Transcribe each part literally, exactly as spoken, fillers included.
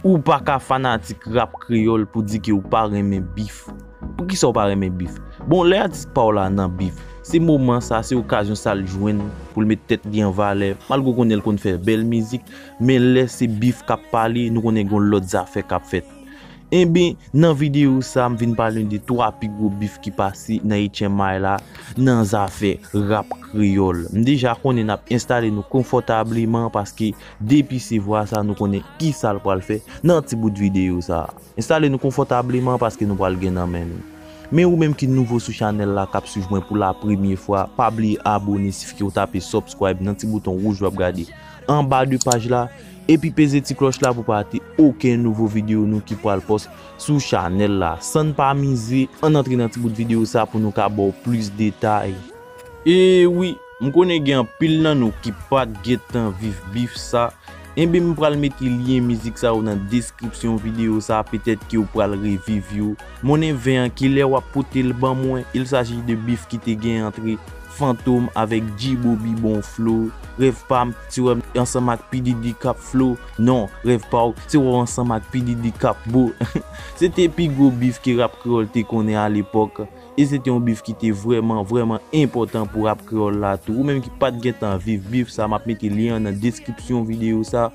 Ou pa ka fanatik rap kreyòl pou di ke ou pa renmen bif. Poukisa ou pa renmen bif? Bon, lè atis pa w la nan bif, se moman sa, se okazyon sa l jwenn pou l met tèt li an valè, malgre w konnen l konn fè bèl mizik, men lè se bif k ap pale, nou konnen gen yon lòt zafè k ap fèt. Enben, nan videyo sa, m vin pale de twa pi gwo bif ki pase nan H M I la, nan zafè rap kreyòl. M deja konnen n ap enstale nou konfòtableman paske depi se vwa sa, nou konnen kisa l pral fè nan ti bout videyo sa. Enstale nou konfòtableman paske nou pral gen nan men nou. Men ou menm ki nouvo sou chanèl la, k ap swiv mwen pou la premye fwa, pa bliye abone, sifi ke w tape subscribe nan ti bouton wouj w ap gade anba de paj la, epi peze ti klòch la pou pa rate okenn nouvo videyo nou ki pral pòs sou chanèl la. San n pa mize, ann antre nan ti bout videyo sa pou nou ka ba w plis detay. E wi, m konnen gen anpil nan nou ki pa t gentan viv bif sa. Enben, m pral mete lyen mizik sa yo nan deskripsyon videyo sa, petèt ke w pral reviv yo. Monnen ven an, kilè w ap pote l ban mwen? Il s'agit de bif ki te gen antre Fantom avèk G-Bobby Bon Flow. Rèv pa m, se wè m ansanm ak P Diddy k ap flow. Non, rèv pa w, se wè w ansanm ak P Diddy k ap bo. Se te pi gwo bif ke rap kreyòl te konnen alepòk. E se te yon bif ki te vrèman, vrèman enpòtan pou rap kreyòl la tou. Ou menm ki pa t gentan viv bif sa, m ap mete lyen an nan deskripsyon videyo sa.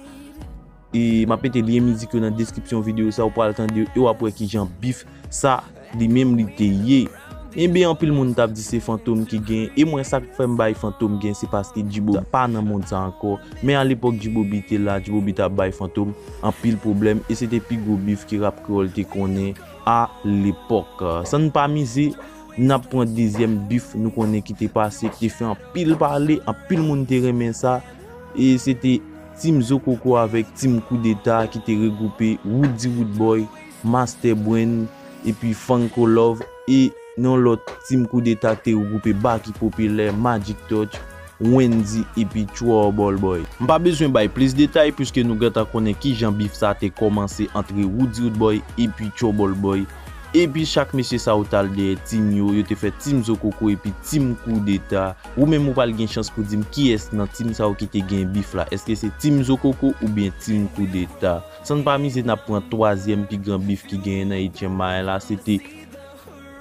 E m ap mete lyen mizik yo nan deskripsyon videyo sa, ou pral tande yo e w ap wè kijan bif sa li menm li te ye. Enben, anpil moun t ap di se Fantom ki genyen, e mwen sa k fè m bay Fantom gen, se paske G-Bobby pa nan mond sa ankò. Men alepòk G-Bobby te la, G-Bobby t ap bay Fantom anpil pwoblèm, e se te pi gwo bif ke rap kreyòl te konnen alepòk. San n pa mize, n ap pran dezyèm bif nou konnen ki te pase, ki te fè anpil pale, anpil moun te renmen sa. E se te Team Zokoko avèk Team Koudeta ki te regwoupe Roody Roodboy, Master Brain, epi Franco Love, e yon lòt Team Koudeta ki te regwoupe Baky Popilè, Magic Touch, Wendyy epi Trouble Boy. M pa bezwen bay plis detay, piske nou gentan konnen kijan bif sa te kòmanse antre Roody Roodboy epi Trouble Boy. Epi chak mesye sa yo t al dèyè team yo, yo te fè Team Zokoko epi Team Koudeta. Ou menm ou pral gen chans pou di m kiyès nan team sa yo ki te gen bif la. Èske se Team Zokoko oubyen Team Koudeta? San n pa mize, n ap pran twazyèm pi gran bif ki genyen nan H M I la, se te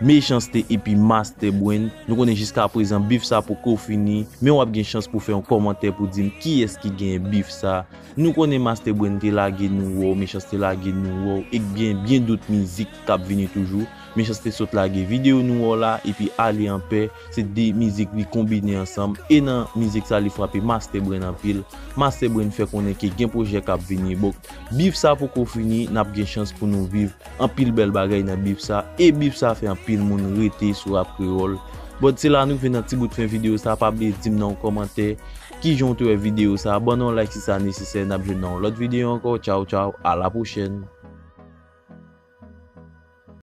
Mechanste epi Master Brain. Nou konnen jiska prezan bif sa poko fini, men w ap gen chans pou fè yon kòmantè pou di m kiyès ki genyen bif sa. Nou konnen Master Brain te lage nou wè w, Mechanste lage nou wè w, e gen byen dòt mizik k ap vini toujou. Mechanste sot lage videyo nou wè w la, epi Ale Anpè, se de mizik li konbine ansanm, e nan mizik sa li frape Master Brain anpil. Master Brain fè konnen ke gen pwojè k ap vini. Bon, bif sa poko fini, n ap gen chans pou nou viv anpil bèl bagay nan bif sa, e bif sa fè anpil moun rete sou rap kreyòl. Bon, se la nou rive nan ti bout fen videyo sa, pa bliye di m nan yon kòmantè kijan w te wè videyo sa, ban nou yon like si sa nesesè, n ap jwenn nan yon lòt videyo ankò, tchaw tchaw, a la pwochèn.